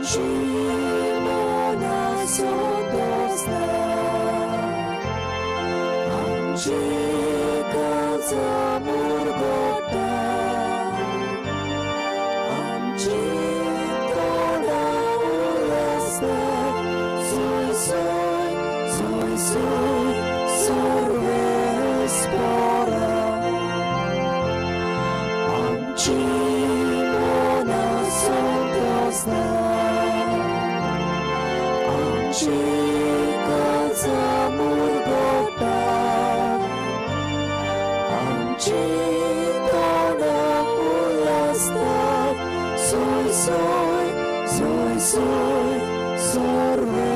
आमची मनां संतोसता आमची काळजां मुरगोटा आमची तोंडां उलसतात सोय सोय सोय सोय सर्वेस्पोरा आमची मनां संतोसता आमची काळजां मुरगोटा आमची तोंडां उलसतात सोय सोय सोय सोय सर्वेस्पोरा.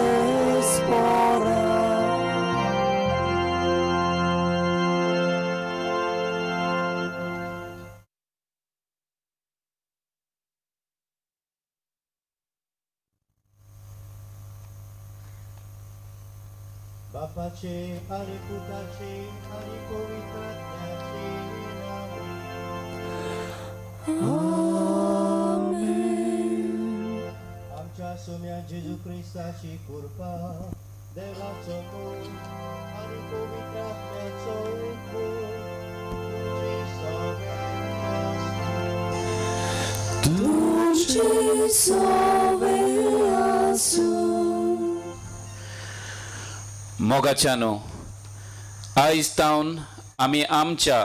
बापाचे आणि पुताचे आणि पवित्र आत्म्याचे नावे. आमेन. आमच्या सोम्या जेजू क्रिस्ताची कृपा, देवाचो मोग आणि पवित्र आत्म्याचो एकमोग तुमचे सगळ्यांक आसूं. तुमचे सवे आसूं. मोगाच्यानो, आयज तावन आमी आमच्या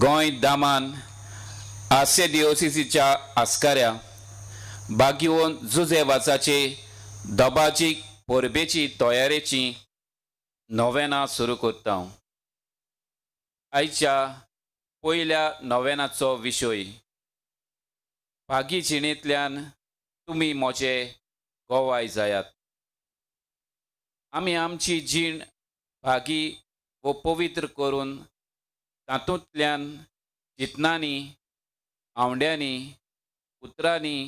गोंय दामान आसे दिओसिसीच्या आस्काऱ्या बागिवन जुजे वाचाचे दबाजीक परबेची तयारेची नोवेनां सुरू करता. आयच्या पयल्या नोवेनाचो विशय भागी जिणेंतल्यान तुमी म्हजे गोवाय जायात. आमी आमची जीण भागी वो पवित्र करून तातूंतल्यान चिंतनांनी, आंवड्यांनी, उतरांनी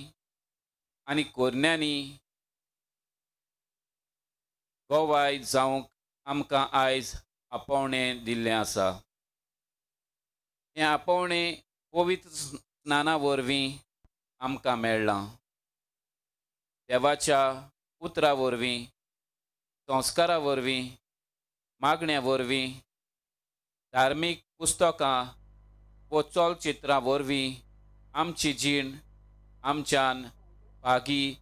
आनी कोरण्यांनी गोवाय जावंक आमकां आयज आपोवणें दिल्लें आसा. हें आपोवणें पवित्र स्नाना वरवीं आमकां मेळ्ळां. देवाच्या उतरा वरवीं, संस्कारा वरवीं, मागण्या वरवीं, धार्मीक पुस्तकां वो चलचित्रां वरवीं आमची जीण आमच्यान भागी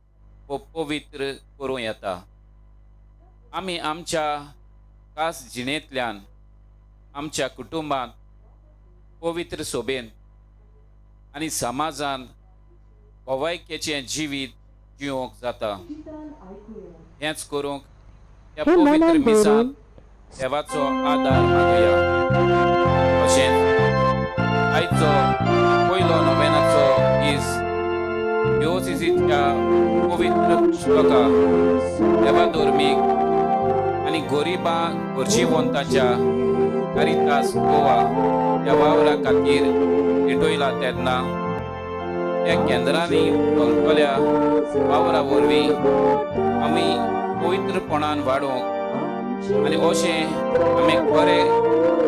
वो पवित्र करूं येता. आमी आमच्या खास जिणेंतल्यान आमच्या कुटुंबांत पवित्र सोबेन आनी समाजान गोवायकेचें जिवीत जिवंक जाता. हेंच करूंक ह्या हे पवित्र मनान मिसांत दवरून देवाचो आदार मागुया. तशेंच आयचो पयलो नोवेनाचो दीस दिओसिसीच्या पवित्र पुस्तकां, देवा धर्मीक आनी गरिबां गरजेवंताच्या कारितास गोवा ह्या वावरा खातीर पेटयला तेन्ना त्या केंद्रांनी चलतल्या वावरा वरवीं आमी पवित्रपणान वाडोवंक आनी अशें आमी बरे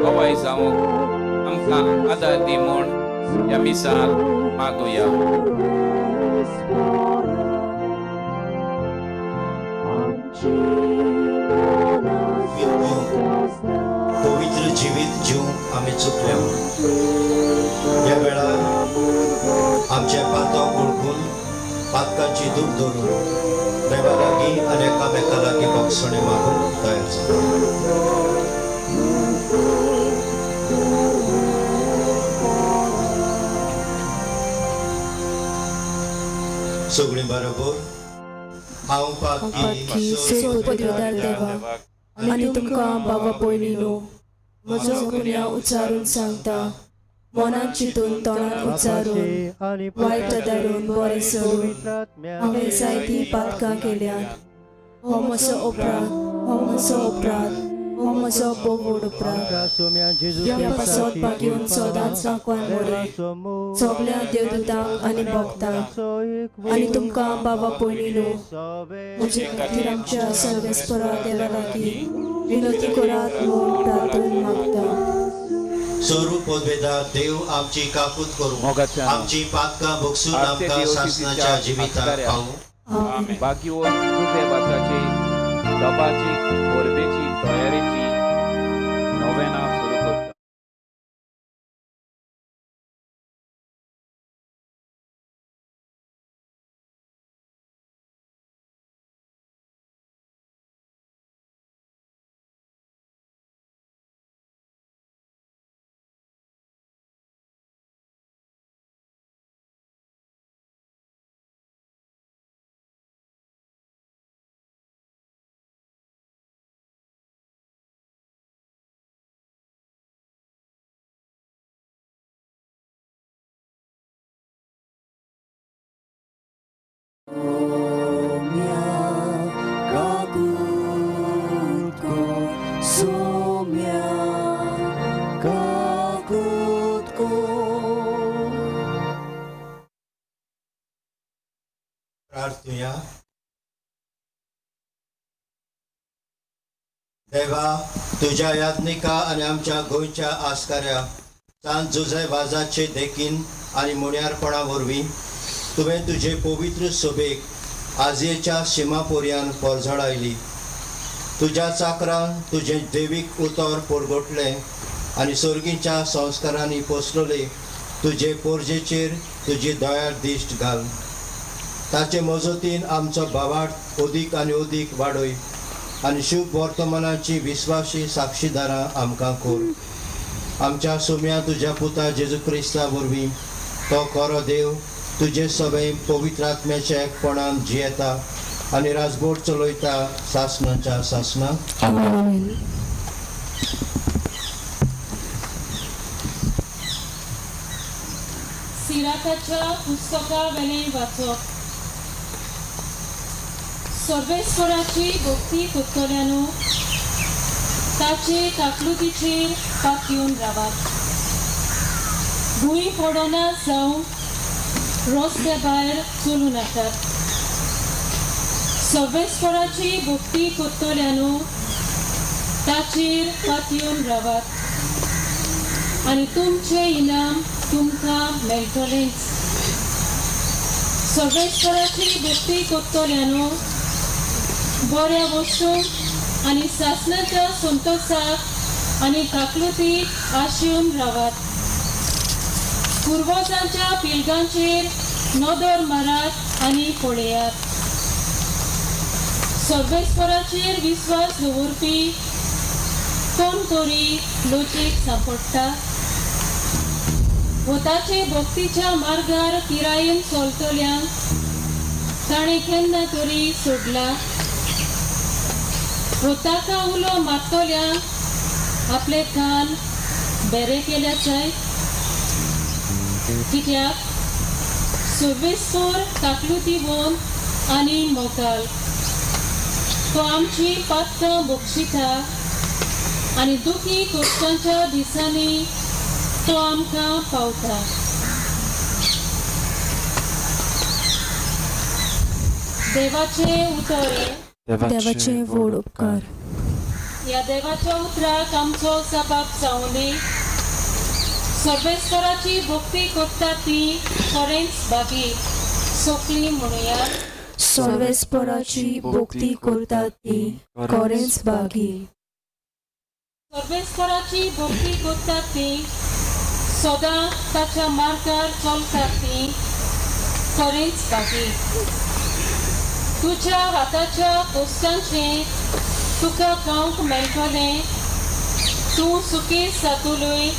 गवाय जावंक आमकां आदार दी म्हूण ह्या मिसांत मागुया. पवित्र जिवीत जिवंक आमी चुकल्या. ह्या वेळार आमच्या पातक वळखून पातकाची दूख धरून देवा लागीं आनी एकामेका लागीं बक्षणे मागूंक तयार जाता. सगळीं बरोबर हांव पातकी सोदपदिदार देवा आनी तुमकां बाबा पयलीं म्हजो गुन्यांव उच्चारून सांगता. मनान चिंतून तोंडान उच्चारून वायट धरून बरें सोडून हांवें जायतीं पातकां केल्यात. हो म्हजो अपराध, हो म्हजो अपराध, हो म्हजो भोव अपराध. ह्या पासत भाग्यून सदांच राखून मोरे सगल्या देवदूतांक आनी भक्तांक आनी तुमकां बाबा पयलीं न्हू म्हजे खातीर आमच्या सर्वेस्परा देवा लागीं विनवती करात म्हूण प्रार्थन मागता. स्वरूप पदवेदार देव आमची काकूत करूं, मोगाच्या आमची पातकां भोगसून आरती आमकां दिवसीच्या सासणाच्या जिविताक आस्काऱ्या. पावूं. आमेन. भाग्यवंत तुजे वाचाची दबाची परबेची तयारेची नोवेना सुरू करता. प्रार्थुया. देवा, तुज्या याज्ञिका आनी आमच्या गोंयच्या आस्काऱ्या सांत जुझे वाजाचे देखीन आनी मुण्यारपणा वरवीं तुवें तुजे पवित्र सभेक आजयेच्या शिमा पोरयान पोरझळायली. तुज्या चाकरान तुजें देवीक उतर पोरगोटलें आनी सर्गीच्या संस्कारांनी पोसलोले तुजे पोरजेचेर तुजी दयाळ दिश्ट घाल. ताचे मजतीन आमचो भावार्थ अदीक आनी अदीक वाडय आनी शुभ वर्तमानाची विस्वासी साक्षीदारां आमकां कर. आमच्या सुम्या तुज्या पुता जेजू क्रिस्ता वरवीं तो खरो देव तुजे सगळे पवित्र आत्म्याच्या एकपणान जियेता आनी राजबोट चलयता सासणाच्या सासणाक. आमेन. सिराकाच्या पुस्तका वेलें वाचप. सर्वेस्वराची भक्ती करतल्यानो ताचे काकलुतीचेर पातयेवन रावात. भूंय पडना जावं रस्त्या भायर चलूं नाकात. सर्वेस्वराची भक्ती करतल्यानो ताचेर पातयेवन रावात आनी तुमचें इनाम तुमकां मेळटलेंच. सर्वेस्वराची भक्ती करतल्यानो बऱ्या वस्तूंक आनी सासणाच्या संतोशाक आनी काकलुतीक आशेवन रावात. पुर्वजांच्या पिळग्यांचेर नदर मारात आनी पळयात. सर्वेस्वराचेर विस्वास दवरपी कोण तरी लचीक सांपडटा वो ताचे भक्तीच्या मार्गार पिरायेन चलतल्यांक ताणें केन्ना तरी सोडला वो ताका उलो मारतल्यांक आपले कान बेरे केल्या जायत. कित्याक सर्वेस्वर काकलुतीवन आनी मोगाल तो आमची पात्रां बक्षिता आनी दुखी कश्टांच्या दिसांनी तो आमकां पावता. देवाचें उतर देवाचे व्हड उपकार. ह्या देवाच्या उतराक आमचो सबाब जावं दी. सर्वेस्वराची भक्ती करता ती खरेंच बागी सोंपली म्हणुया. सर्वेस्पराची भक्ती करता ती खरेंच बागी. सर्वेस्वराची भक्ती करता ती सदां ताच्या मार्गार चलता ती खरेंच बागी. तुज्या हाताच्या कश्टांचें तुका खावंक मेळटलें. तूं सुखी जातलोय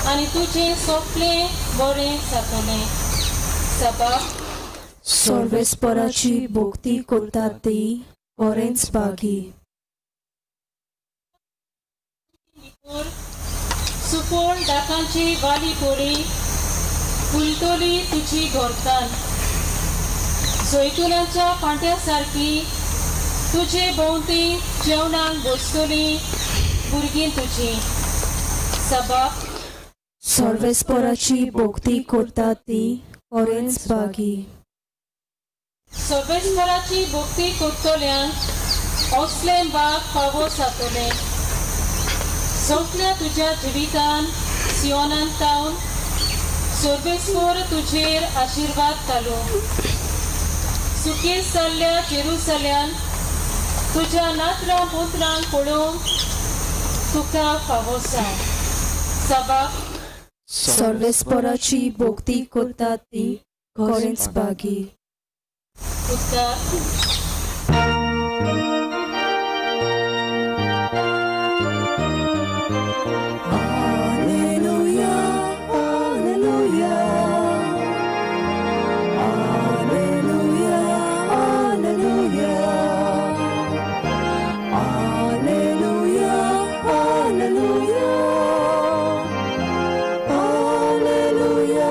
आनी तुजें सोंपलें बरें जातलें. सभा सर्वेस्पराची भक्ती करता ती खरेंच बागी. सुकोळ दाकांची वाली कोरी फुलतली तुजी घरकान. जैतुनाच्या फांट्या सारकी तुजे भोंवती जेवणाक बसतली भुरगीं तुजी. सभा सर्वेस्पराची भक्ती करता ती खरेंच बागी. सर्वेस्पराची भक्ती करतल्यांक असलें बाग फावो जातलें. सगल्या तुज्या जिवितान सियोनान तावन सर्वेस्वर तुजेर आशिर्वाद घालूं. सुकेर जाल्ल्या जेरुसल्यान तुज्या नातरां पुत्रांक पळोवंक तुका फावोसा. सभा सर्वेस्पराची भक्ती करतात ती खरेंच भागी. उद्गार. Alleluia, Alleluia, Alleluia, Alleluia, Alleluia, Alleluia, Alleluia,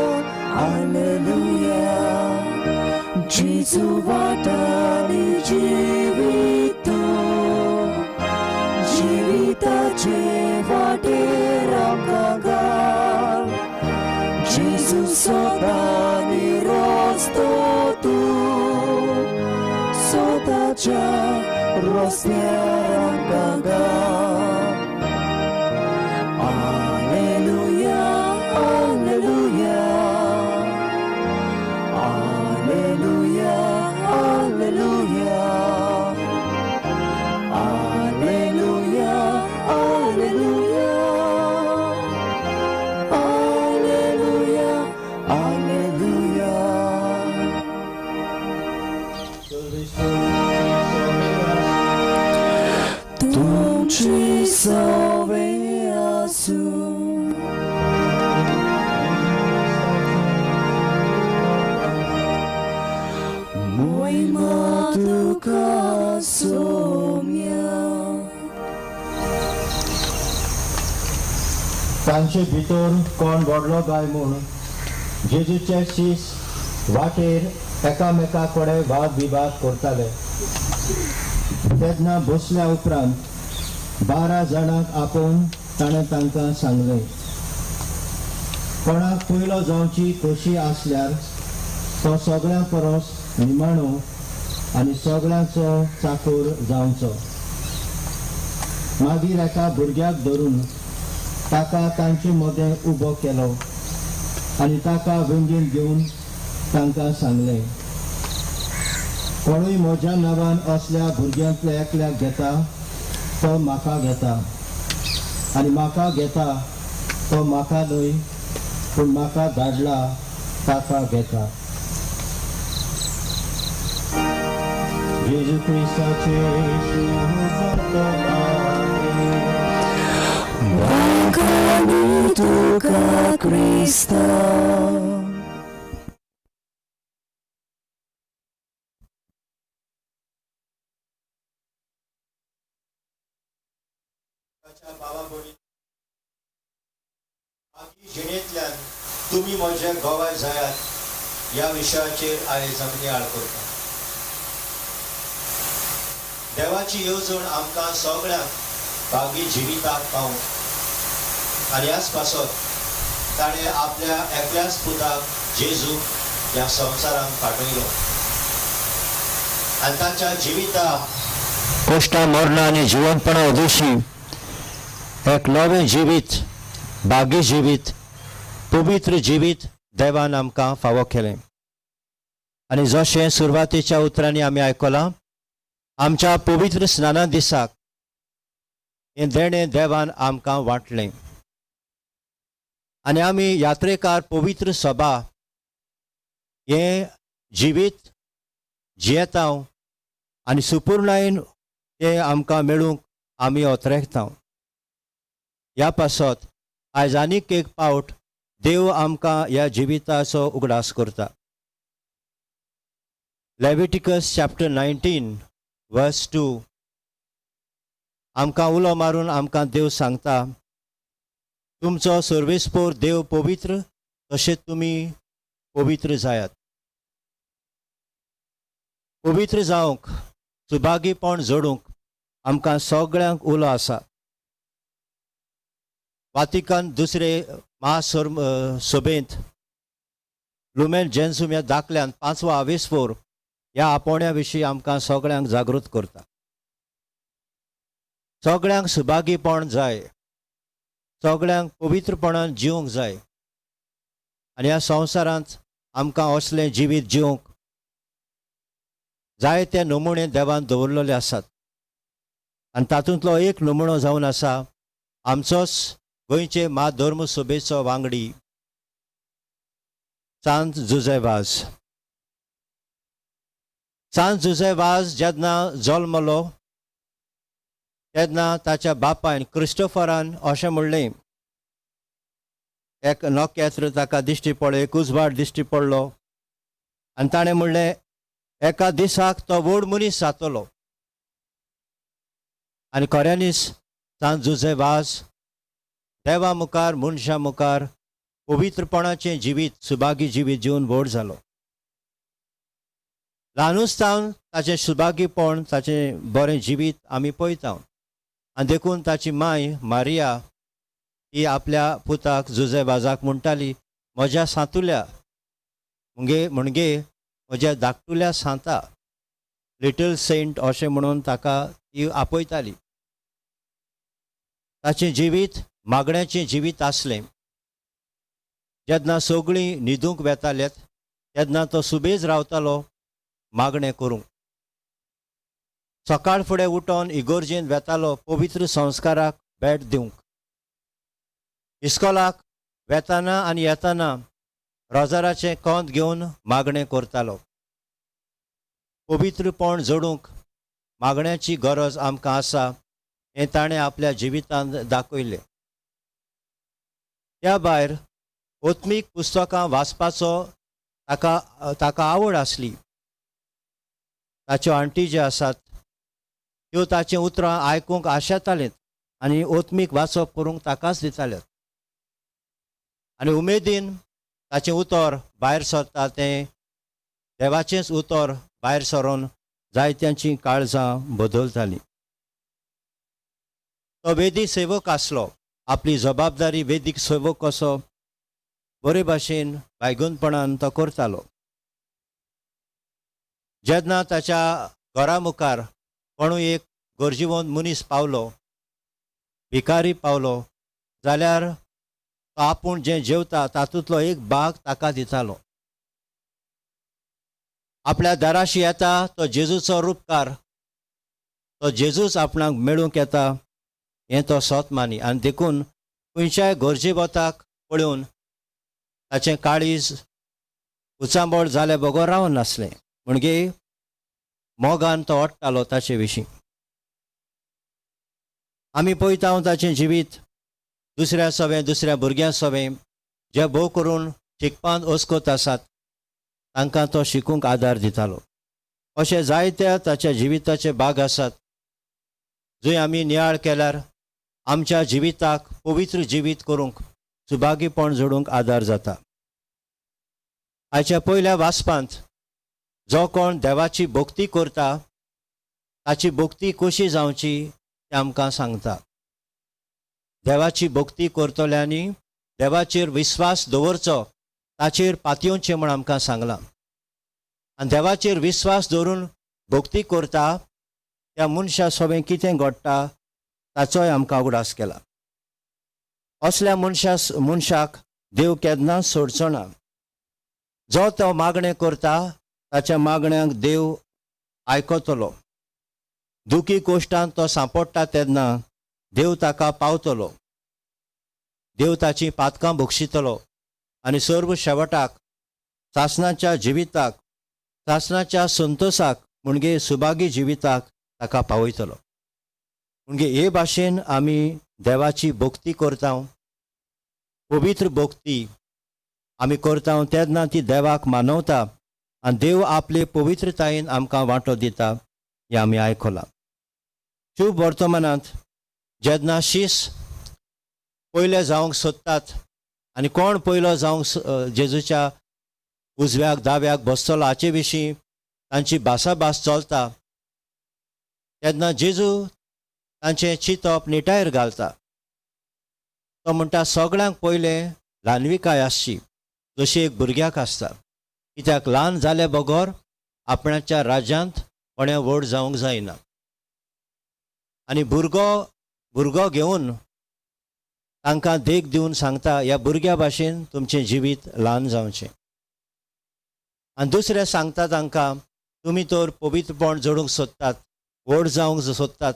Alleluia. Gesù vatani जीवितो जीविताचे वाटेर आमकां घाल. जेजू सदां रस्तो तूं सदांच्या रस्त्यार आमकां घाल. Alleluia, Alleluia, Alleluia, Alleluia, Alleluia, Alleluia, Alleluia, Alleluia. तुमची सवे आसूं. मोहिमा तुका सोम्या. तांचे भितर कोण व्हडलो गाय म्हूण जेजूचे शीस वाटेर एकामेका कडेन वाद विवाद करताले. तेन्ना बसल्या उपरांत 12 जाणांक आपोवन ताणें तांकां सांगलें, कोणाक पयलो जावची खोशी आसल्यार तो सगळ्यां परस निमाणो आनी सगळ्यांचो चाकूर जावचो. मागीर एका भुरग्याक धरून ताका तांचे मदें उबो केलो आनी ताका वेंगेंत घेवन तांकां सांगलें, कोणूय म्हज्या नांवान असल्या भुरग्यांतल्या एकल्याक घेता तो म्हाका घेता, आनी म्हाका घेता तो म्हाका न्हय पूण म्हाका धाडला ताका घेता. जेजू क्रिस्ताचे वांकानी तुका क्रिस्ता. जिणेंतल्यान तुमी म्हजे गोवाय जायात ह्या विशयाचेर आयज आमी नियाळ करता. देवाची येवजण आमकां सगळ्यांक भागी जिविताक पावूंक आनी ह्याच पासत ताणें आपल्या एकल्याच पुताक जेजूक ह्या संवसारांत पाठयलो आनी ताच्या जिविता कश्टां मरणां आनी जिवंतपणा उदेशी एक नवें जिवीत, भागी जिवीत, पवित्र जिवीत देवान आमकां फावो केलें. आनी जशें सुरवातेच्या उतरांनी आमी आयकलां, आमच्या पवित्र स्नाना दिसाक हें देणें देवान आमकां वांटलें आनी आमी यात्रेकार पवित्र सभा हें जिवीत जियेता आनी सुपूर्णायेन तें आमकां मेळूंक आमी अत्रेकता. ह्या पासत आयज आनीक एक पावट देव आमकां ह्या जिविताचो उगडास करता. लेविटिकस चॅप्टर 19 वर्स 2 आमकां उलो मारून आमकां देव सांगता, तुमचो सर्वेस्पोर देव पवित्र तशें तुमी पवित्र जायात. पवित्र जावंक, सुभागीपण जोडूंक आमकां सगळ्यांक उलो आसा. वातिकान दुसरे महासर सभेंत लुमेन जेन्सूम ह्या दाखल्यान 5वो आवेस्पोर ह्या आपोवण्या विशीं आमकां सगळ्यांक जागृत करता. सगळ्यांक सुभागीपण जाय, सगळ्यांक पवित्रपणान जिवंक जाय आनी ह्या संवसारांत आमकां असलें जिवीत जिवंक जायते नमुणे देवान दवरलेले आसात आनी तातूंतलो एक नमुणो जावन आसा आमचोच गोंयचे म्हाधर्म सभेचो वांगडी सांत जुझे वाज. सांत जुझे वाज जेन्ना जल्मलो तेन्ना ताच्या बापायन क्रिस्टोफरान अशें म्हणलें, एक नखेत्र ताका दिश्टी पडलो, एक उजवाड दिश्टी पडलो आनी ताणें म्हणलें एका दिसाक तो व्हड मनीस जातलो. आनी खऱ्यांनीच सांत जुझे वाज देवा मुखार मनशां मुखार पवित्रपणाचें जिवीत, सुभागी जिवीत जिवन व्हड जालो. ल्हानूच सावन ताचें सुभागीपण, ताचें बरें जिवीत आमी पळयता आनी देखून ताची माय मारिया ही आपल्या पुताक जुझे वाजाक म्हणटाली, म्हज्या सांतुल्या म्हणजे म्हज्या धाकटुल्या सांता, लिटल सेंट अशें म्हणून ताका ती आपयताली. ताचें जिवीत मागण्याचें जिवीत आसलें. जेन्ना सगळीं न्हिदूंक वेतालेत तेन्ना तो सुबेज रावतालो मागणें करूंक. सकाळ फुडें उठोन इगोर्जेंत वेतालो पवित्र संस्काराक भेट दिवंक. इस्कोलाक वेताना आनी येताना रोजाराचें कोंत घेवन मागणें करतालो. पवित्रपण जोडूंक मागण्याची गरज आमकां आसा हें ताणें आपल्या जिवितांत दाखयलें. त्या भायर आत्मीक पुस्तकां वाचपाचो ताका आवड आसली. ताच्यो आण्टी ज्यो आसात त्यो ताचीं उतरां आयकूंक आशेतालें आनी आत्मीक वाचप करूंक ताकाच दितालें आनी उमेदीन ताचें उतर भायर सरता तें देवाचेंच उतर भायर सरोन जायत्यांचीं काळजां बदलतालीं. तो वेदी सेवक आसलो. आपली जबाबदारी वेदीक सेवक कसो बरे भाशेन बायगुनपणान तो करतालो. जेन्ना ताच्या घरा मुखार कोणूय एक गरजेवंत मनीस पावलो, भिकारी पावलो जाल्यार तो आपूण जें जेवता तातूंतलो एक भाग ताका दितालो. आपल्या दाराशी येता तो जेजूचो रुपकार, तो जेजूच आपणाक मेळूंक येता हें तो सोत मानी आनी देखून खंयच्याय गरजेवताक पळोवन ताचें काळीज उचांबळ जाले बगर रावनासलें, म्हणजे मोगान तो ओडटालो ताचे विशीं. आमी पळयता ताचें जिवीत दुसऱ्या सवें, दुसऱ्या भुरग्यां सवें जे भोव करून शिकपांत अस्कोत आसात तांकां तो शिकूंक आदार दितालो. अशे जायत्या ताच्या जिविताचे भाग आसात जंय आमी नियाळ केल्यार आमच्या जिविताक पवित्र जिवीत करूंक, सुभागीपण जोडूंक आदार जाता. आयच्या पयल्या वाचपांत जो कोण देवाची भक्ती करता ताची भक्ती कशी जावची तें आमकां सांगता. देवाची भक्ती करतल्यांनी देवाचेर विस्वास दवरचो, ताचेर पातयेवचें म्हूण आमकां सांगलां. आनी देवाचेर विस्वास दवरून भक्ती करता त्या मनशा सवें कितें घडटा ताचोय आमकां उगडास केला. असल्या मनशाक देव केन्ना सोडचो ना. जो तो मागणें करता ताच्या मागण्यांक देव आयकतलो. दुखी कोश्टांत तो सांपडटा तेन्ना देव ताका पावतलो, देव ताची पातकां बक्षितलो आनी सर्व शेवटाक सासणाच्या जिविताक, सासणाच्या संतोसाक म्हणजे सुभागी जिविताक ताका पावयतलो. म्हणजे हे भाशेन आमी देवाची भक्ती करता, पवित्र भक्ती आमी करता तेन्ना ती देवाक मानवता आनी देव आपले पवित्रतायेन आमकां वांटो दिता हें आमी आयकलां. शुभ वर्तमानांत जेन्ना शीस पयले जावंक सोदतात आनी कोण पयलो जावंक जेजूच्या उजव्याक दाव्याक बसतलो हाचे विशीं तांची भासाभास चलता तेन्ना जेजू तांचें चिंतप निटायर घालता. तो म्हणटा सगळ्यांक पयलें ल्हानविकाय आसची जशी एक भुरग्याक आसता, कित्याक ल्हान जाले बगर आपणाच्या राज्यांत कोणें व्हड जावंक जायना. आनी भुरगो घेवन तांकां देख दिवन सांगता ह्या भुरग्या भाशेन तुमचें जिवीत ल्हान जावचें. आनी दुसरें सांगता तांकां तुमी तर पवित्रपण जोडूंक सोदतात, व्हड जावंक सोदतात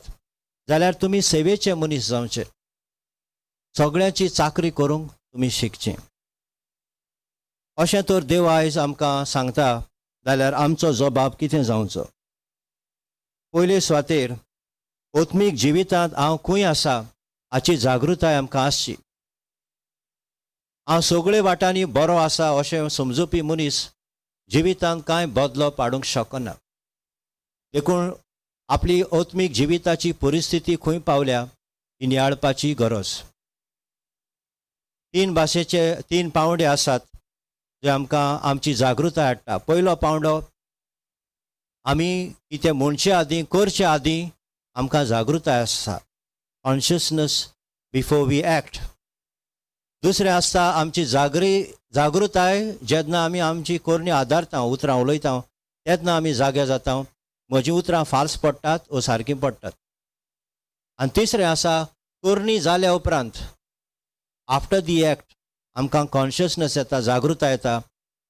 जाल्यार तुमी सेवेचे मनीस जावचे, सगळ्यांची चाकरी करूंक तुमी शिकचें। अशें तर देव आयज आमकां सांगता जाल्यार आमचो जबाब कितें जावचो? पयले सुवातेर आत्मीक जिवितांत हांव खंय आसा हाची जागृताय आमकां आसची। हांव सगळे वाटांनी बरो आसा अशें समजुपी मनीस जिवितांत कांय बदलो हाडूंक शकना। देखून आपली आत्मीक जिविताची परिस्थिती खंय पावल्या ही नियाळपाची गरज। तीन भाशेचे तीन पावंडे आसात जे आमकां आमची जागृताय हाडटा। पयलो पावंडो, आमी कितें म्हणचे आदीं करचे आदीं आमकां जागृताय आसता, कॉन्शियसनस बिफोर we act. दुसरें आसता आमची जागृताय जेन्ना आमी आमची करणी आदारता, उतरां उलयता तेन्ना आमी जागे जाता, म्हजीं उतरां फाल्स पडटात वो सारकीं पडटात। आनी तिसरें आसा करणी जाल्या उपरांत आफ्टर the act आमकां कॉन्शियसनस येता, जागृताय येता,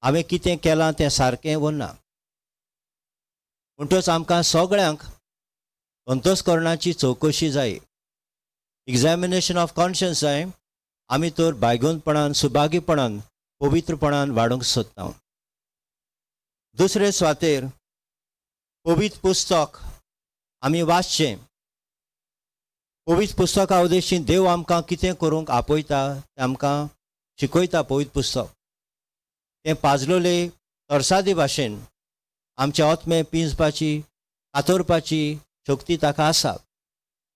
हांवें कितें केलां तें सारकें वो ना। म्हणटच आमकां सगळ्यांक अंतस्करणाची चवकशी जाय, एग्जामिनेशन ऑफ कॉन्शियन्स जाय। आमी तर बायगोनपणान, सुभागीपणान, पवित्रपणान वाडूंक सोदता। दुसरे सुवातेर पवित्र पुस्तक आमी वाचचें। पवित्र पुस्तका उद्देशीन देव आमकां कितें करूंक आपयता तें आमकां शिकयता। पवित्र पुस्तक तें पाजलोले तरसादी भाशेन आमच्या आत्मे पिंजपाची, कातरपाची शक्ती ताका आसा।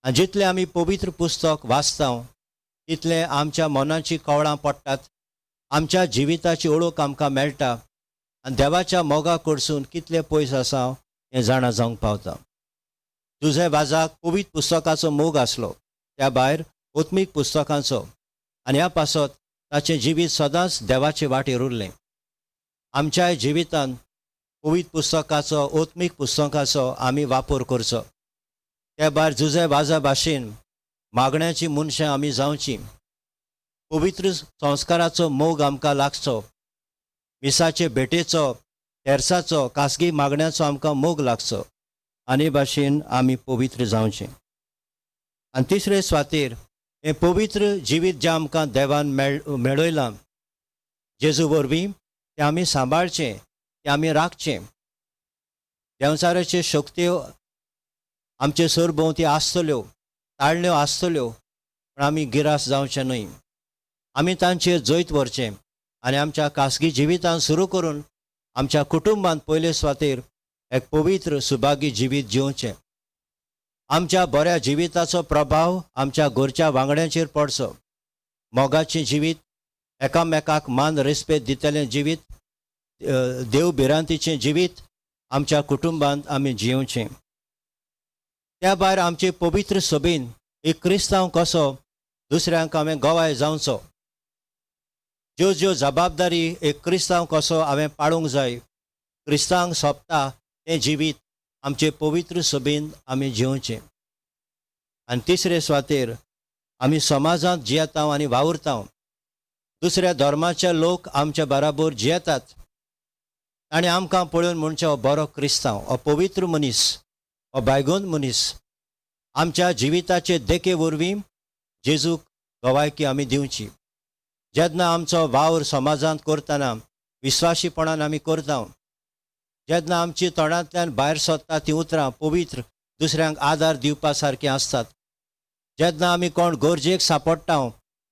आनी जितलें आमी पवित्र पुस्तक वाचता तितलें आमच्या मनाची कवळां पडटात, आमच्या जिविताची ओळख आमकां मेळटा आनी देवाच्या मोगा कडसून कितले पयस आसा हें जाणा जावंक पावता। जुझे वाजाक पवित्र पुस्तकाचो मोग आसलो, त्या भायर आत्मीक पुस्तकांचो, आनी ह्या पासत ताचें जिवीत सदांच देवाचे वाटेर उरलें। आमच्याय जिवितांत पवित्र पुस्तकाचो, आत्मीक पुस्तकाचो आमी वापर करचो। त्या भायर जुझे वाजा भाशेन मागण्याची मनशां आमी जावची। पवित्र संस्काराचो मोग आमकां लागचो, मिसाचे भेटेचो, तेर्साचो, खासगी मागण्याचो आमकां मोग लागचो आनी भाशेन आमी पवित्र जावचें। आनी तिसरे सुवातेर हें पवित्र जिवीत जें आमकां देवान मेळयलां जेजू वरवीं तें आमी सांबाळचें, तें आमी राखचें। देंवचाराच्यो शक्त्यो आमचे सरभोंवती आसतल्यो, ताळण्यो आसतल्यो, पूण आमी गिरास जावचें न्हय। आमी तांचेर जैत व्हरचें आनी आमच्या खासगी जिवितान सुरू करून आमच्या कुटुंबांत पयले सुवातेर एक पवित्र सुभागी जिवीत जिवचें। आमच्या बऱ्या जिविताचो प्रभाव आमच्या घरच्या वांगड्यांचेर पडचो। मोगाचें जिवीत, एकामेकाक मान रेस्पेद दितलें जिवीत, देव भिरांतीचें जिवीत आमच्या कुटुंबांत आमी जिवचें। त्या भायर आमचे पवित्र सभेन एक क्रिस्तांव कसो दुसऱ्यांक हांवें गवाय जावचो, ज्यो ज्यो जबाबदारी एक क्रिस्तांव कसो हांवें पाळूंक जाय, क्रिस्तांक सोंपता तें जिवीत आमचे पवित्र सभेन आमी जिवचें। आनी तिसरे सुवातेर आमी समाजांत जियेता आनी वावुरता, दुसऱ्या धर्माचे लोक आमच्या बराबर जियेतात आनी आमकां पळोवन म्हणचें हो बरो क्रिस्तांव, हो पवित्र मनीस, हो बायगोन मनीस। आमच्या जिविताचे देखे वरवीं जेजूक गवायकी आमी दिवची। जेन्ना आमचो वावर समाजांत करतना विस्वाशीपणान आमी करता, जेन्ना आमची तोंडांतल्यान भायर सरता तीं उतरां पवित्र दुसऱ्यांक आदार दिवपा सारकीं आसतात, जेन्ना आमी कोण गरजेक सांपडटा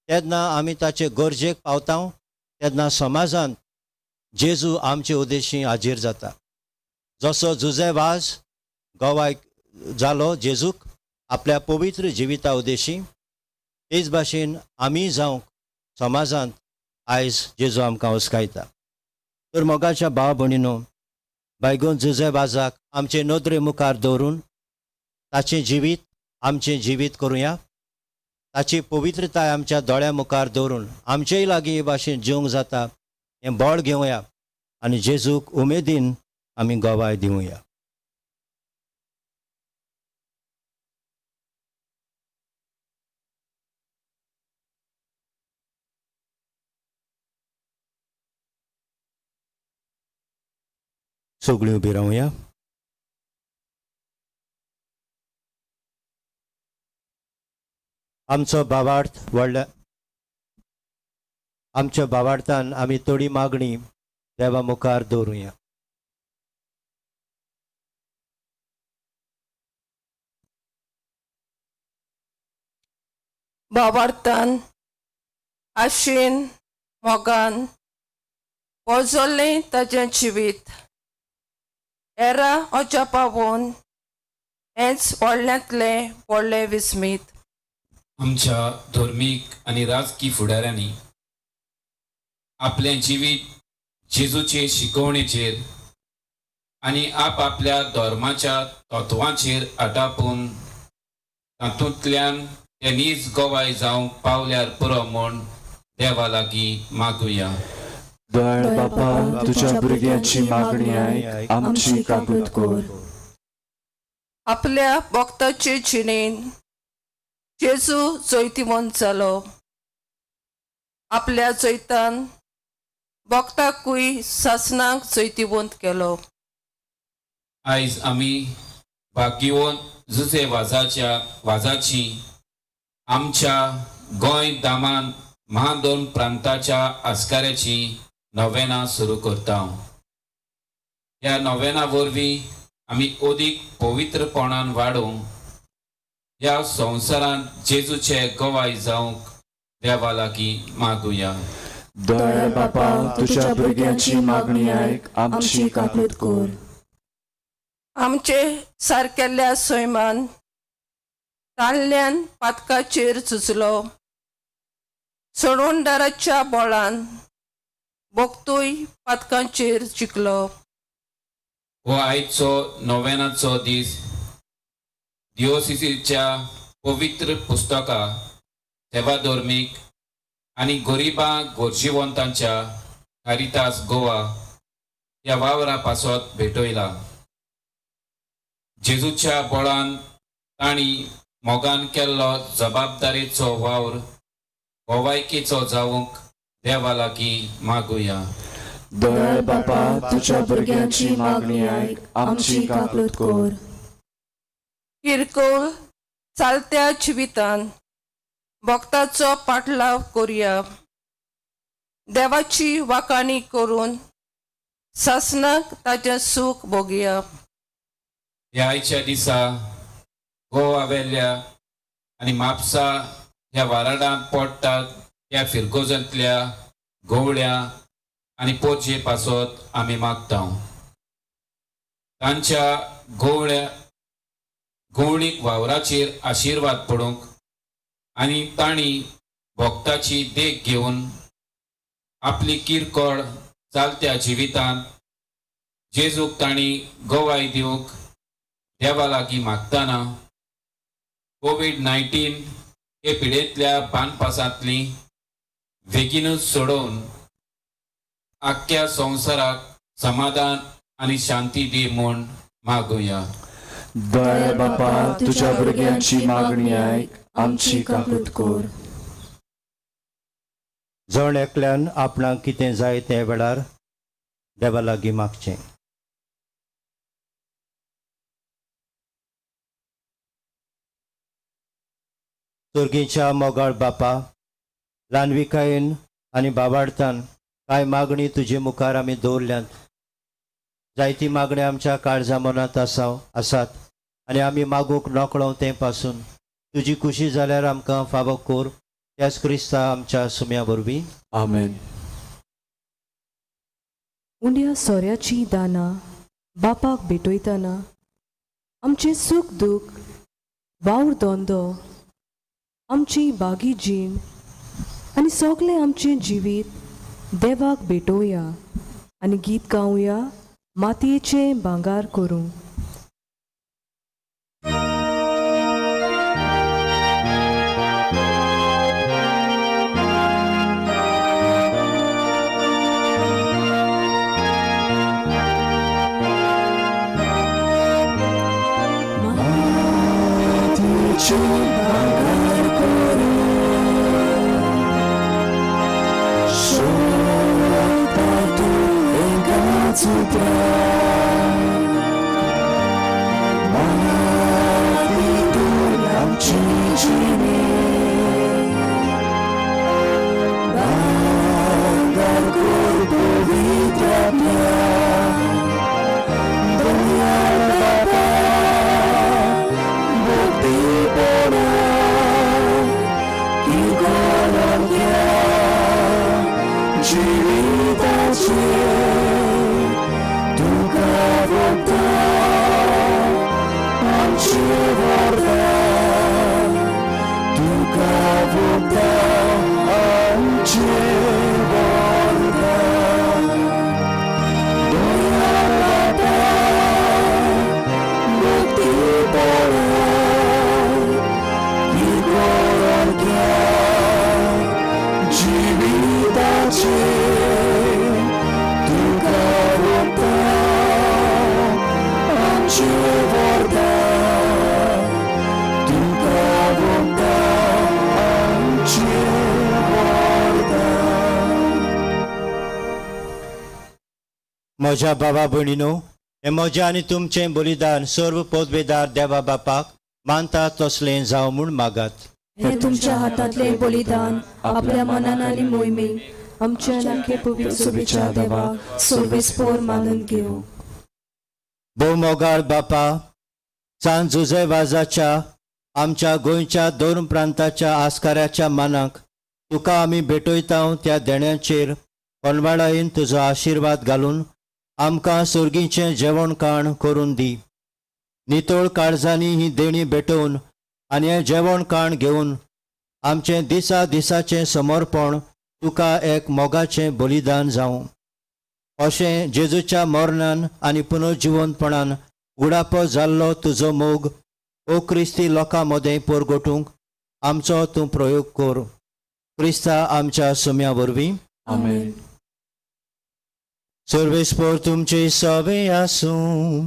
तेन्ना आमी ताचे गरजेक पावता, तेन्ना समाजांत जेजू आमचे उद्देशी हाजीर जाता। जसो जुझे वाज गवाय जालो जेजूक आपल्या पवित्र जिविता उद्देशी, तेच भाशेन आमी जावंक समाजांत आयज जेजू आमकां हुस्कायता। तर मोगाच्या भाव भयणीनो, बायगोन जुझे वाजाक आमचे नदरे मुखार दवरून ताचें जिवीत आमचें जिवीत करुया, ताची पवित्रताय आमच्या दोळ्या मुखार दवरून आमचेय लागीं हे भाशेन जिवंक जाता हें बळ घेवया आनी जेजूक उमेदीन आमी गवाय दिवया। सगळीं उबी रावया। आमचो भावार्थ व्हडल्या आमच्या भावार्थान आमी थोडी मागणी देवा मुखार दवरुया. भावार्थान आशेन मोगान पोजोल्लें ताजें जिवीत एरा अजा पावोन हेंच व्हडल्यांतलें व्हडलें विस्मीत. आमच्या धर्मीक आनी राजकी फुडाऱ्यांनी आपलें जिवीत जेजूचे शिकवणेचेर आनी आपआपल्या धर्माच्या तत्वांचेर आटापून तातूंतल्यान ते नीज गवाय जावंक पावल्यार पुरो म्हूण देवा लागीं मागुया. दयाळ बापा, तुज्या भुरग्यांची मागणी आयक, आमची काकूत कर. आपल्या भक्ताचे जिणेन जेजू जैतिवंत जालो. आपल्या जैतान भक्ताकूय सासणाक जैतिवंत केलो. आयज आमी भाग्यवंत जुजे वाजाच्या वाजाची आमच्या गोंय दामान महादोन प्रांताच्या आस्काऱ्याची नोवेनां सुरू करता. ह्या नोवेना वरवीं आमी अदीक पवित्रपणान वाडोवंक ह्या संवसारांत जेजूचे गवाय जावंक देवा लागीं मागुया. दयाळ बापा, तुज्या भुरग्यांची मागणी आयक, आमची काकूत कर. आमचे सारकेल्या सैमान ताल्ल्यान पातकाचेर झुजलो. सोडवणदाराच्या बोळान भक्तूय पातकांचेर जिखलो. हो आयचो नोवेनाचो दीस दिओसिसीच्या पवित्र पुस्तकां सेवा धर्मीक आनी गरिबां गरजेवंतांच्या कारितास गोवा ह्या वावरा पासत भेटयला. जेजूच्या बळान तांणी मोगान केल्लो जबाबदारेचो वावर गोवायकेचो जावंक देवा लागीं मागुया. दयाळ बापा, तुज्या भुरग्यांची मागणी आयक, आमची काकूत कर. किरकोळ चालत्या जिवितान भक्ताचो पाठलाव करुया. देवाची वाखाणी करून सासणाक ताजें सूख भोगया. ह्या आयच्या दिसा गोवा वेल्या आनी म्हापसा ह्या वाराडांत पडटात त्या फिरगोजांतल्या गोवळ्या आनी पोरजे पासत आमी मागता. तांच्या गोवळ्या गोवणीक वावराचेर आशिर्वाद पडूंक आनी तांणी भक्ताची देख घेवन आपली किरकोळ चालत्या जिवितांत जेजूक तांणी गवाय दिवंक देवा लागीं मागतना कोवीड-19 हे पिडेंतल्या बांदपासांतली बेगीनूच सोडोवन आख्ख्या संवसाराक समाधान आनी शांती दी म्हूण मागुया. दयाळ बापा, तुज्या भुरग्यांची मागणी आयक, आमची काकूत कर. जण एकल्यान आपणाक कितें जाय ते वेळार देवा लागीं मागचें. तुर्गीच्या मोगाळ बापा, ल्हानविकायेन आनी बाबार्थान कांय मागणी तुजे मुखार आमी दवरल्यात. जायती मागणी आमच्या काळजा मनांत आसात आनी आमी मागूंक नकळो तें पासून तुजी खुशी जाल्यार आमकां फावो कर. त्याच क्रिस्ता आमच्या सुम्या वरवीं. आमेन. उंड्या सोऱ्याची दानां बापाक भेटयतना आमचें सूख दूख वावर धंदो आमची बागी जीण आनी सगळें आमचें जिवीत देवाक भेटोवया आनी गीत गावया मातयेचें भांगार करूं. आमची जिणी तुका वता आमचे वरदान तुका वता आमचे वरदान. म्हज्या बाबा भयणीनो, हें म्हजें आनी तुमचें बलिदान सर्व पदवेदार देवा बापाक मानता तसलें जावं म्हूण मागात. हे तुमच्या हातांतले बलिदान आपल्या मनान आनी मोहिमेन आमच्या आनी पवित्र सभेच्या देवाक सर्वेस्पोर मानून घेवं. भोवमोगाळ बापा, सान जुझे वाजाच्या आमच्या गोंयच्या दोन प्रांताच्या आस्काराच्या मानाक तुका आमी भेटयता त्या देण्याचेर कोनवाळायेन तुजो आशिर्वाद घालून आमकां सर्गीचें जेवण खाण करून दी. नितळ काळजांनी ही देणी भेटोवन आनी हें जेवण खाण घेवन आमचें दिसा दिसाचें समर्पण तुका एक मोगाचें बलिदान जावं. अशें जेजूच्या मरणान आनी पुनर्जिवंतपणान उडापो जाल्लो तुजो मोग ओ क्रिस्ती लोकां मदें परगटूंक आमचो तूं प्रयोग कर, क्रिस्ता आमच्या सुम्या वरवीं. आमेन. सर्वेस्पोर तुमचे सवे आसूं.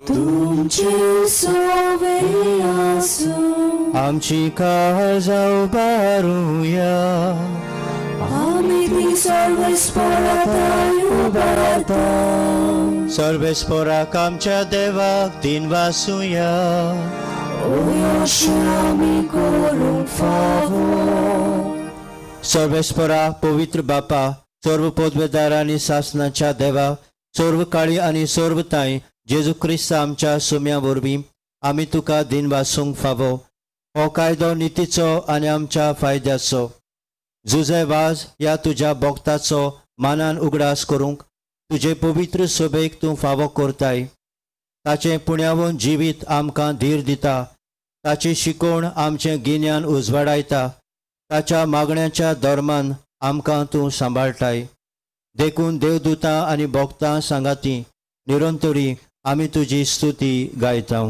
तुमचे सोवे आसूं. आमची काळजां उबारुया. आमी ती सर्वेस्पोराताय उबारता. सर्वेस्पोराक आमच्या देवाक दिन वासुया. अशें आमी करूंक फावो. सर्वेस्परा, पवित्र बापा, सर्व पदवेदार आनी सासनाच्या देवा, सर्व काळी आनी सर्व तांय जेजू क्रिस्त आमच्या सुम्या वरवीं आमी तुका दिन वासूंक फावो. हो कायदो नितीचो आनी आमच्या फायद्याचो. जुझे वाज ह्या तुज्या भक्ताचो मानान उगडास करूंक तुजे पवित्र सभेक तूं फावो करताय. ताचें पुण्यावून जिवीत आमकां धीर दिता, ताची शिकवण आमचें गिन्यान उजवाडायता, ताच्या मागण्याच्या धर्मान आमकां तूं सांबाळटाय. देखून देवदूतां आनी भक्तां सांगाती निरंतरी आमी तुजी स्तुती गायता.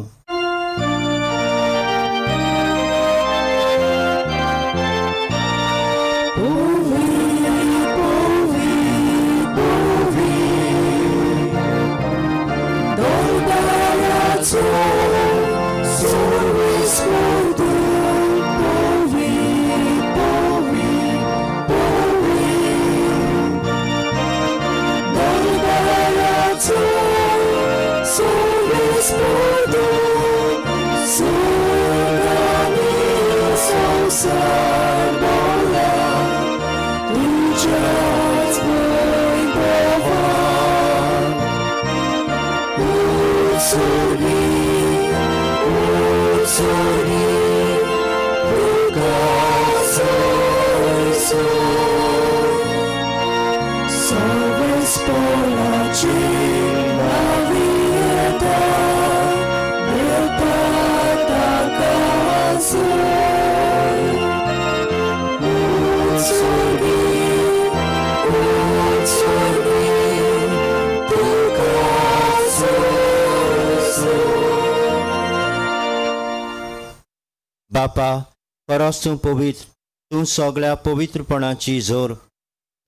बापा, खरोच तूं पवित्र, तूं सगळ्या पवित्रपणाची जोर.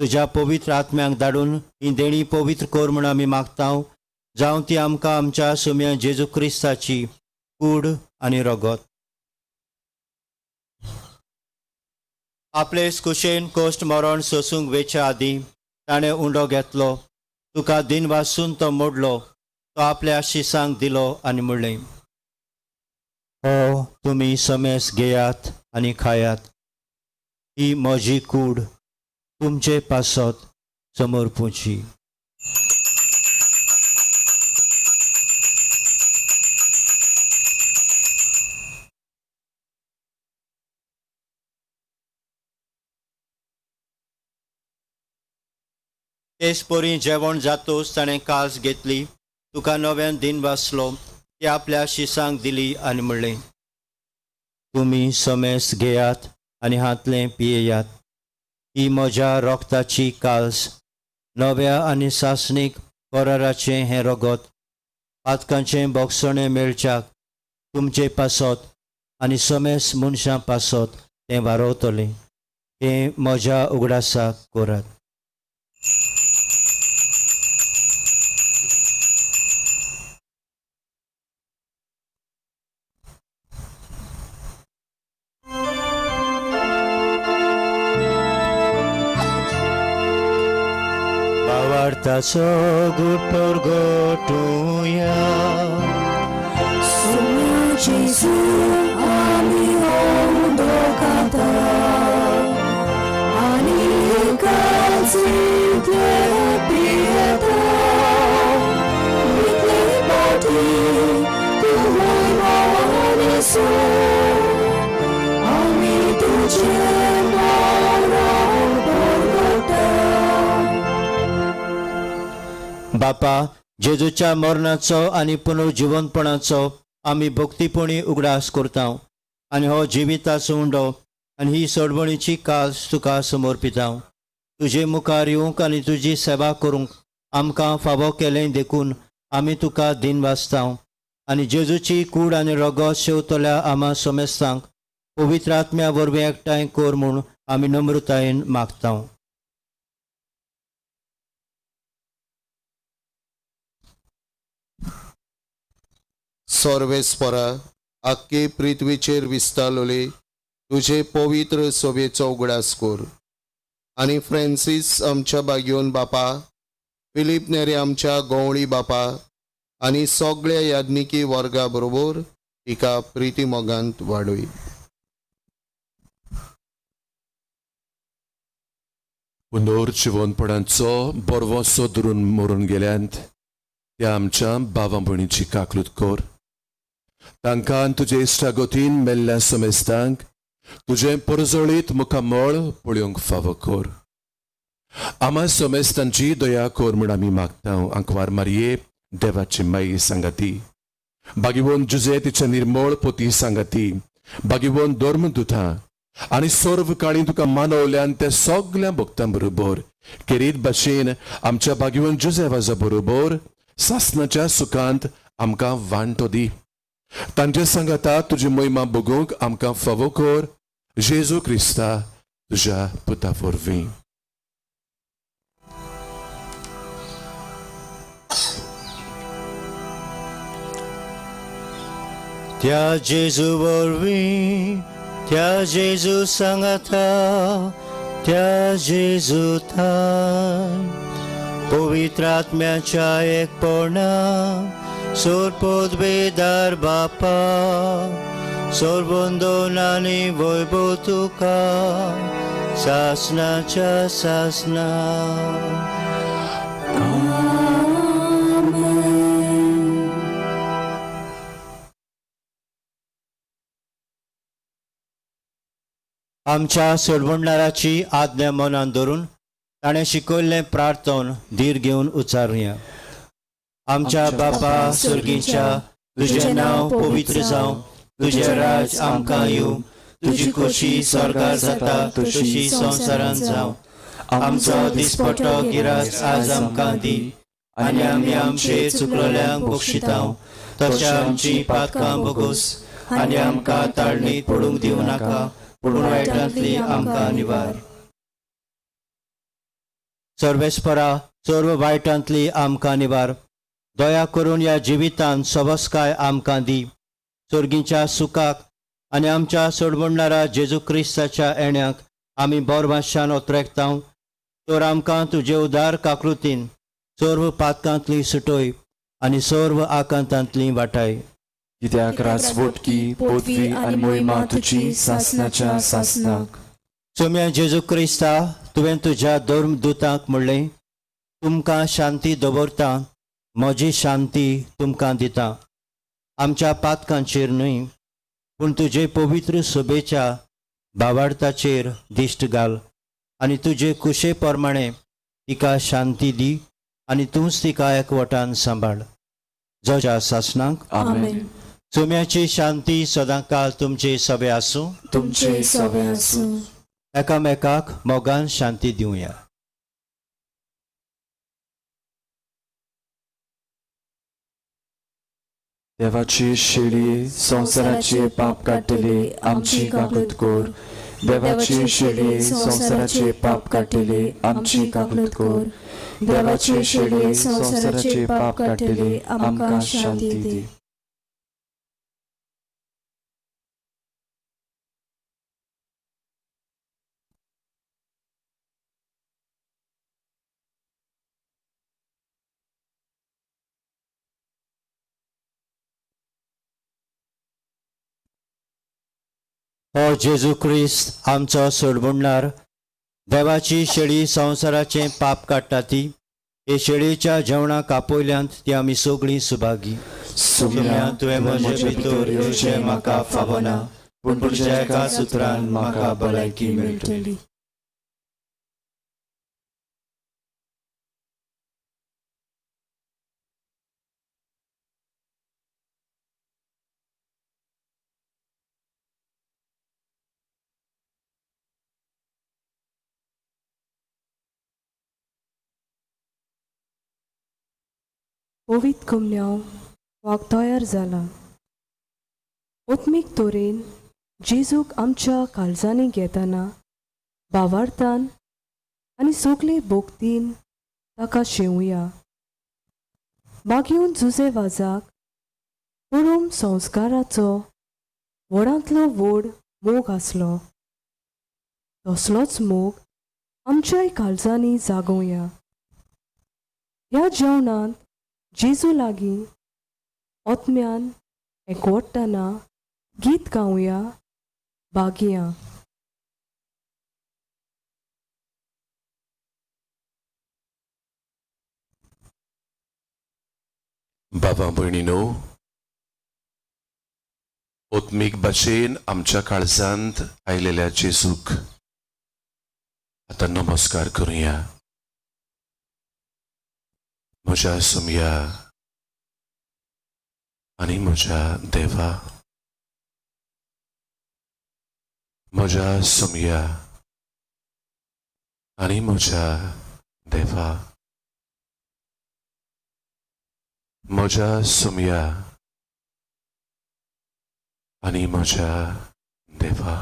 तुज्या पवित्र आत्म्यांक धाडून ही देणी पवित्र कर म्हूण आमी मागता, जावं ती आमकां आमच्या सुम्या जेजू क्रिस्ताची कूड आनी रगत. आपले कुशेन कोश्ट मरण सोसूंक वेच्या आदीं ताणें उंडो घेतलो, तुका दिन वासून तो मोडलो, तो आपल्या शिसांक दिलो आनी म्हणलें, हो तुमी समेस घेयात आनी खायात, ही म्हजी कूड तुमचे पासत समर्पूची. तेच परी जेवण जातोच ताणें कास घेतली, तुका नव्यान दिन वाचलो, ती आपल्या शिसांक दिली आनी म्हणलें, तुमी समेस घेयात आनी हातलें पियेयात, ही म्हज्या रोगताची काल्स, नव्या आनी सासणीक कराराचें हें रगत, पातकांचें बोगसणें मेळच्याक तुमचे पासत आनी समेस मनशां पासत तें वारवतलें. तें म्हज्या उगडासाक करात. भावार्थाचो गुट गोटुया. Seigneur Jésus, आमी उदो खाता आनी काळजींतले पियेता. इतले पाटी तुवें मानेसो, आमी तुजें मरण परगटा. बापा, जेजूच्या मरणाचो आनी पुनर्जिवंतपणाचो आमी भक्तीपणी उगडास करता आनी हो जिविताचो उंडो आनी ही सोडवणीची कास तुका समर्पिता. तुजे मुखार येवंक आनी तुजी सेवा करूंक आमकां फावो केलें देखून आमी तुका दिन वाचता आनी जेजूची कूड आनी रगत शेवतल्या आमा समेस्तांक पवित्र आत्म्या वरवीं एकठांय कर म्हूण आमी नम्रतायेन मागता. सर्वेस्परा, आख्खे पृथ्वीचेर विस्तारलोले तुजे पवित्र सोबेचो उगडास कर आनी फ्रांसीस आमच्या बागयोन बापा, फिलीप नेरे आमच्या गवळी बापा आनी सगळ्या याज्ञिकी वर्गा बरोबर तिका प्रिती मोगांत वाडय. पुनर्जिवनपणाचो बरवसो धरून मरून गेल्यांत त्या आमच्या भावा भयणीची काकलूत कर. तांकां तुजे इश्टागतीन मेल्ल्या समेस्तांक तुजें परजळीत मुखामळ पळोवंक फावो कर. आमा समेस्तांची दया कर म्हूण आमी मागता. आंकवार मारये देवाची माई सांगाती, बागीवन जुजे तिचे निर्मळ पोती सांगाती, बागीवन धर्मदुतां आनी सर्व काळी तुका मानवल्यान त्या सगळ्या भक्तां बरोबर केरीत भाशेन आमच्या बागीवन जुजेवाजा बरोबर सासनाच्या सुखांत आमकां वांटो दी. तांचे सांगाता तुजी महिमा बगूंक आमकां फावो कर. जेजू क्रिस्ता तुज्या पुता वरवीं. त्या जेजू वरवीं, त्या जेजू सांगाता, त्या जेजू थाय पवित्र आत्म्याच्या एकपणा सोरपोदवेदार बापा, सोरबंदोन आनी वैभव तुका सासनाच्या सासना. आमच्या सोडवणदाराची आज्ञा मनान धरून ताणें शिकयल्लें प्रार्थन धीर घेवन उच्चारुया. आमच्या बापा सर्गीच्या, तुजें नांव पवित्र जावं, तुजें राज आमकां येवं, तुजी खोशी स्वर्गार जाता तशी संवसारांत जावं. आमचो दिसपटो गिरास आज आमकां दी आनी आमी आमचे चुकलेल्यांक बक्षिता तशें आमची पातकां भोगोस आनी आमकां ताळणीत पडूंक दिवं नाका, पूण वायटांतली आमकां निवार. सर्वेस्परा, सर्व वायटांतली आमकां निवार. दया करून ह्या जिवितांत सवस्काय आमकां दी. सर्गीच्या सुखाक आनी आमच्या सोडवणदारा जेजू क्रिस्ताच्या येण्याक आमी बोरवाशान ओतरेकता. तर आमकां तुजे उदार काकृतीन सर्व पातकांतली सुटय आनी सर्व आकांतांतली वाटाय. कित्याक राजवटकी पदवी आनी मोहिमा तुजी सासनाच्या सासनाक. सोम्या जेजू क्रिस्ता, तुवें तुज्या धर्मदुतांक म्हणलें, तुमकां शांती दवरता, म्हजी शांती तुमकां दिता. आमच्या पातकांचेर न्हय, पूण तुजे पवित्र सभेच्या भावार्थाचेर दिश्ट घाल आनी तुजे कुशे प्रमाणे तिका शांती दी आनी तूंच तिका एकवटान सांबाळ. जच्या सासनाक आमेन. सोम्याची शांती सदांकाल तुमचे सभे आसूं. तुमचे सभे आसूं. एकामेकाक मोगान शांती दिवया. देवाची शेळी संवसाराचे पाप काडटली आमची काकूत कर. देवाची शेळी संवसाराचे पाप काडटली आमची काकूत कर. देवाची शेळी संवसाराचे पाप काडटली आमकां शांती दी. हो जेजू क्रिस्त आमचो सोडबुडणार देवाची शेळी संवसाराचें पाप काडटा ती हे शेळीच्या जेवणाक आपयल्यांत ती आमी सगळीं सुभागी. सोम्या तुवें म्हजे भितर येवचें म्हाका फावना, पूण तुज्या एका सुत्रान म्हाका भलायकी मेळटली. पवित्र कुमन्यांव वाग तयार जाला. ओत्मीक तरेन जेजूक आमच्या काळजांनी घेतना भावार्थान आनी सगळे भोक्तीन ताका शेवया. बागेवन जुजे वाजाक पडून संस्काराचो व्हडांतलो व्हड मोग आसलो, तसलोच मोग आमच्याय काळजांनी जागोवया. ह्या जेवणांत जेजू लागीं ओत्म्यान एकवटतना गीत गावया बागया. बाबा भयणीनो, ओत्मीक भाशेन आमच्या काळजांत आयलेल्या जेजूक आतां नमस्कार करुया. म्हज्या सोमया आनी म्हज्या देवा, म्हज्या सोमया आनी म्हज्या देवा, म्हज्या सोमया आनी म्हज्या देवा.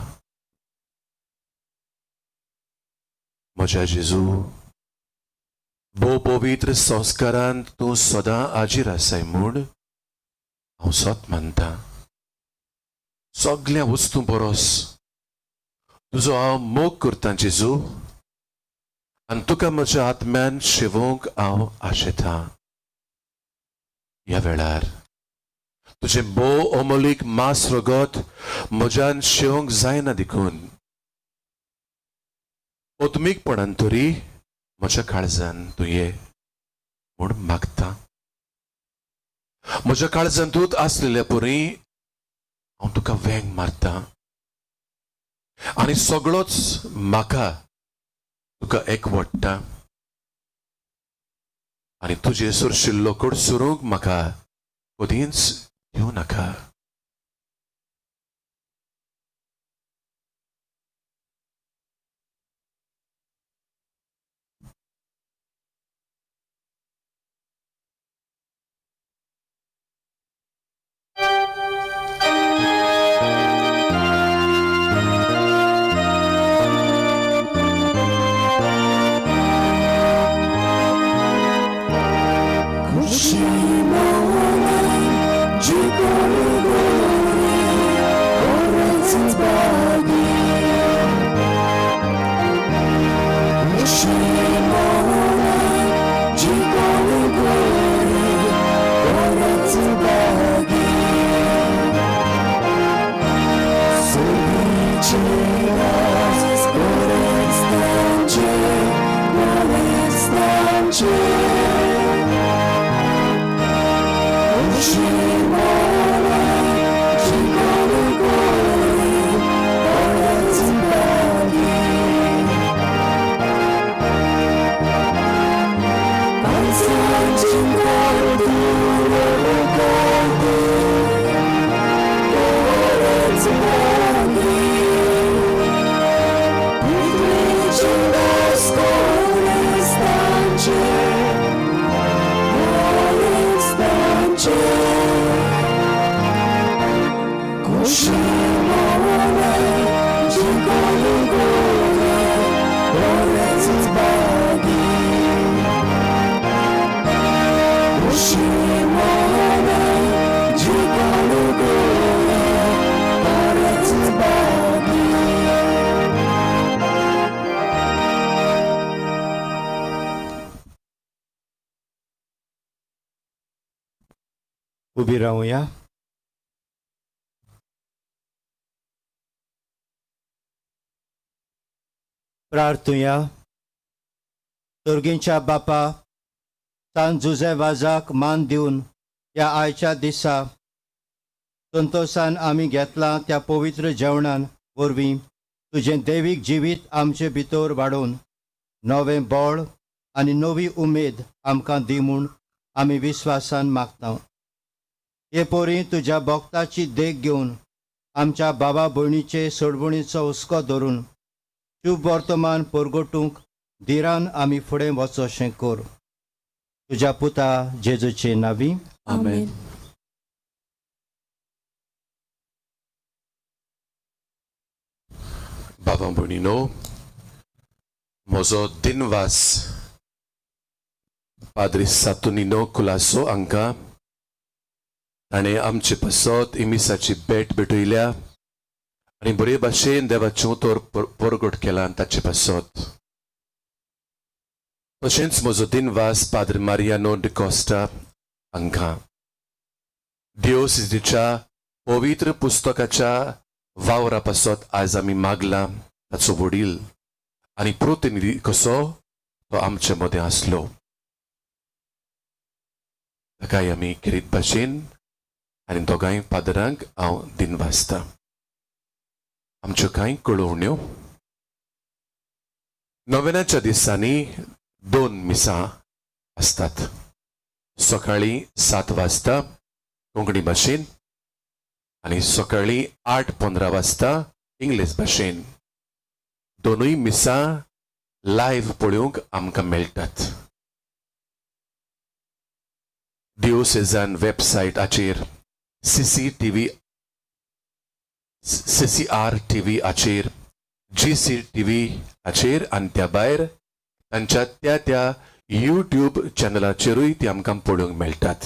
म्हज्या जेजू, भोव पवित्र संस्कारांत तूं सदां आजीर आसाय म्हूण हांव सत मानता. सगल्या वस्तूं परस तुजो हांव मोग करतां जेजू, आनी तुका म्हज्या आत्म्यान शेवोवंक हांव आशेतां. ह्या वेळार तुजें भोव अमोलीक मांस रगत म्हज्यान शेवंक जायना देखून ओत्मीकपणान तरी म्हज्या काळजान तूं ये म्हूण मागता. म्हज्या काळजान तूं आसलेल्या परी हांव तुका वेंग मारता आनी सगळोच म्हाका तुका एकवटता आनी तुजे सुरशिल्लो कडसरूंक म्हाका कदींच दिवं नाका. Change. उबी रावया. प्रार्थुया. तुर्गींच्या बापा, सान जुझे वाजाक मान दिवन ह्या आयच्या दिसा संतोशान आमी घेतलां त्या पवित्र जेवणान वरवीं तुजें दैवीक जिवीत आमचे भितर वाडोवन नवें बळ आनी नवी उमेद आमकां दी म्हूण आमी विस्वासान मागता. हे पोरी तुज्या भक्ताची देख घेवन आमच्या बाबा भयणीचे सोडवणीचो हुस्को धरून शुभ वर्तमान परगटूंक धिरान आमी फुडें वचोशें कर. तुज्या पुता जेजूचे नावी. आमेन. बाबा भयणीनो, म्हजो दिनवास पाद्री सातुनिनो कुलासो हांकां. ताणें आमचे पासत इमिसाची भेट भेटयल्या आनी बरे भाशेन देवाचें उतर परगट केलां ताचे पासत. तशेंच म्हजो दिनवास पाद्र मारियानो डिकॉस्टा हांकां. दियोसिजीच्या पवित्र पुस्तकाच्या वावरा पासत आयज आमी मागलां. ताचो वडील आनी प्रतिनिधी कसो तो आमचे मदें आसलो. ताकाय आमी खेरीत भाशेन आनी दोगांय फादरांक हांव दिनवासता. आमच्यो कांय कळोवण्यो. नोवेनाच्या दिसांनी 2 मिसां आसतात. सकाळीं 7 वाजता कोंकणी भाशेन आनी सकाळीं 8:15 वाजता इंग्लीश भाशेन. दोनूय मिसां लायव्ह पळोवंक आमकां मेळटात. डिओसेजान वेबसायटाचेर CCTV CCR TV हाचेर GCTV हाचेर आनी त्या भायर तांच्या त्या त्या यूट्यूब चॅनलाचेरूय ती आमकां पळोवंक मेळटात.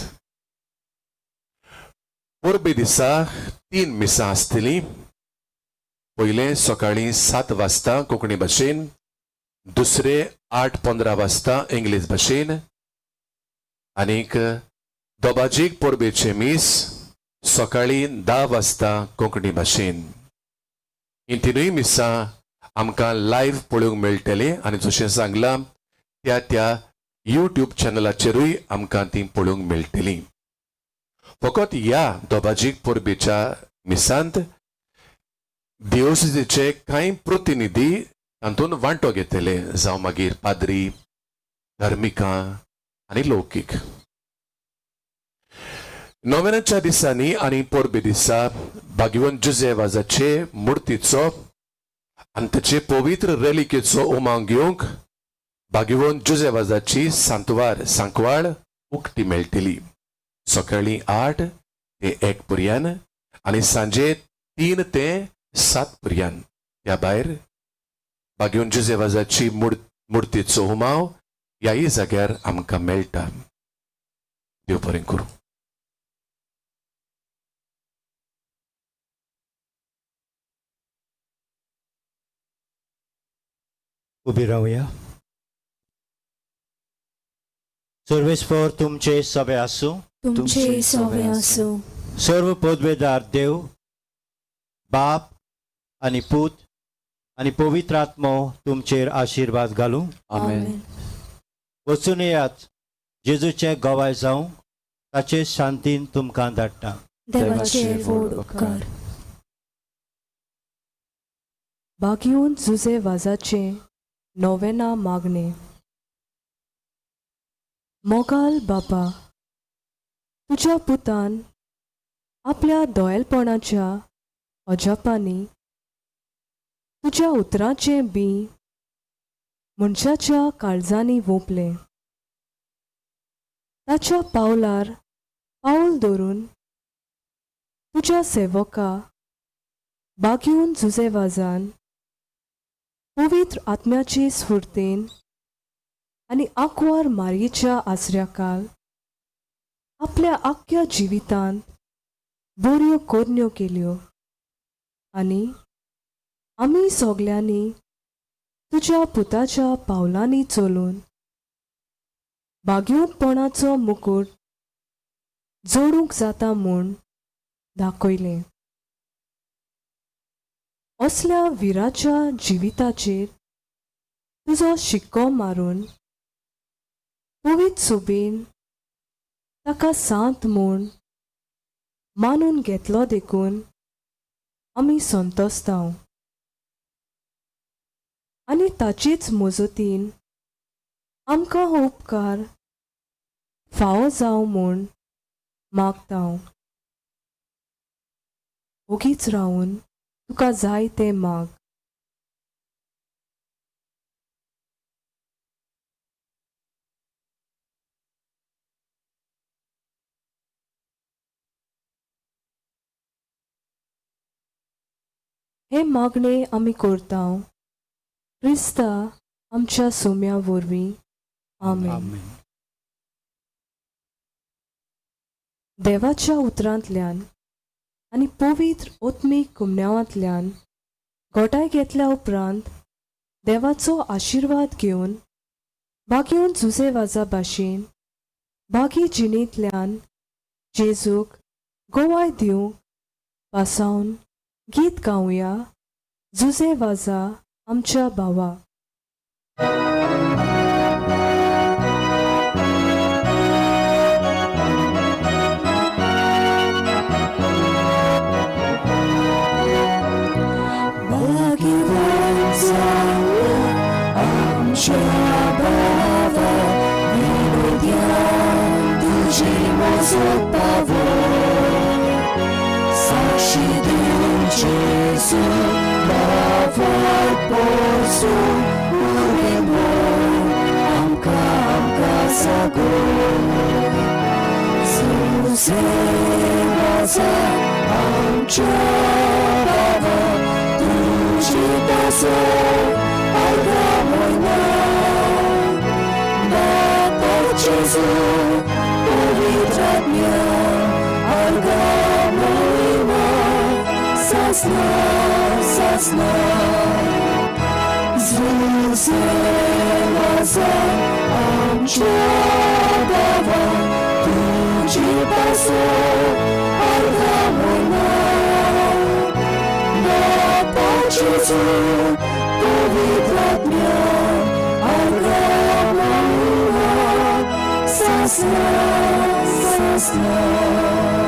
परबे दिसा 3 मिसां आसतलीं. पयलें सकाळीं 7 वाजता कोंकणी भाशेन, दुसरें 8:15 वाजता इंग्लीश भाशेन आनीक दोबाजीक परबेचें मीस सकाळीं 10 वाजता कोंकणी भाशेन. हीं तिनूय मिसां आमकां लायव्ह पळोवंक मेळटलीं आनी जशें सांगलां त्या त्या यूट्यूब चॅनलाचेरूय आमकां ती पळोवंक मेळटलीं. फकत ह्या दोबाजीक परबेच्या मिसांत दियोसिजीचे कांय प्रतिनिधी तातूंत वांटो घेतले, जावं मागीर पाद्री, धार्मिकां आनी लौकीक. नोवेनाच्या दिसांनी आनी परबे दिसा भाग्यवंत जुझे वाजाचे मुर्तीचो आनी ताचे पवित्र रेलिकेचो उमांग घेवंक भाग्यवंत जुझे वाजाची सांतवार सांकवाळ उक्ती मेळटली. सकाळीं 8 ते 1 पर्यंत आनी सांजे 3 ते 7 पर्यंत. त्या भायर भाग्यवंत जुझे वाजाची मुर्तीचो उमाव ह्याय जाग्यार आमकां मेळटा. देव बरें करूं. उबी रावया. सर्वेस्पर तुमचे सभे आसूं. तुमचे सवे आसूं. सर्व पदवेदार देव बाप आनी पूत आनी पवित्र आत्मो तुमचेर आशिर्वाद घालूं. आमेन. वचून येयात, जेजूचे गवाय जावं ताचे शांतीन तुमकां धाडटा. देवाचे व्हड उपकार. भाग्यवंत जुझे वाजाचे नोवेना मागणे. मोगाल बापा, तुज्या पुतान आपल्या दोयेलपणाच्या अजापांनी तुज्या उतराचें बीं मनशाच्या काळजांनी वोंपलें. ताच्या पावलार पावल धरून तुज्या सेवका भाग्यवंत जुझे वाजान पवित्र आत्म्याचे स्फुर्तेन आनी आंकवार मारयेच्या आसऱ्याकाल आपल्या आख्ख्या जिवितांत बऱ्यो करण्यो केल्यो आनी आमी सगल्यांनी तुज्या पुताच्या पावलांनी चलून भाग्यवंतपणाचो मुकूट जोडूंक जाता म्हूण दाखयलें. असल्या विराच्या जिविताचेर तुजो शिक्को मारून पवित्र सोबेन ताका सांत म्हूण मानून घेतलो देखून आमी संतोसतांव आनी ताचेच मजतीन आमकां हो उपकार फावो जावं म्हूण मागतांव. ओगीच रावन तुका जाय तें माग. हें मागणें आमी करतांव क्रिस्ता आमच्या सोम्या वरवीं. आमेन. देवाच्या उतरांतल्यान आनी पवित्र ओत्मीक कुमन्यांवांतल्यान घोटाय घेतल्या उपरांत देवाचो आशिर्वाद घेवन बागेवन जुजे वाजा भाशेन बागी जिणेंतल्यान जेजूक गोवाय दिवंक पासावन गीत गावया जुजे वाजा आमच्या भावा. Sasna, sasna.